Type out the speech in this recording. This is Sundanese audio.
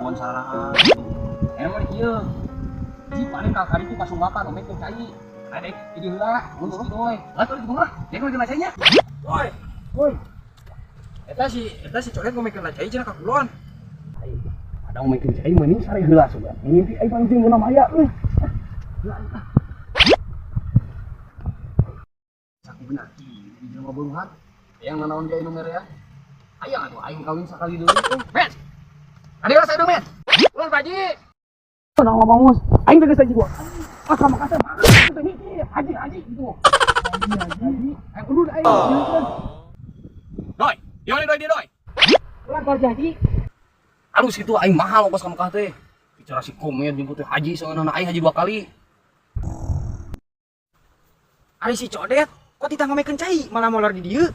Kalakuan saraan. Emang kieu. Ji paling ka kali itu pasumbapan ngomekeun cai. Adek di heula, mun si Doi. Lah tuh di mah. Dia ngomekeun cainya. Woi, woi. Eta si coret ngomekeun cai cenah ka kulon. Ada ngomekeun cai mending sare heula sugan. Mimpi aing paling jeung maya euy. Saku benar di jelema beunghar. Yang nanaon ge anu merean. Hayang atuh aing kawin sakali deui. Met. Adi rasa itu, Met. Ulun, Pak Haji. Nah, ngomong mus, aing teh geus haji gua. Ah, sama kata teh mikir, haji haji gitu. Haji haji, aing undur aing. Doi, di mana doi dia doi? Ulah Pak Haji. Aduh, situ aing mahal ongkos ka Mekah teh. Bicara si Komet jemput teh haji soalna aing haji dua kali. Ari si codet, kok tidak ngomekeun cai malah molor di dieu?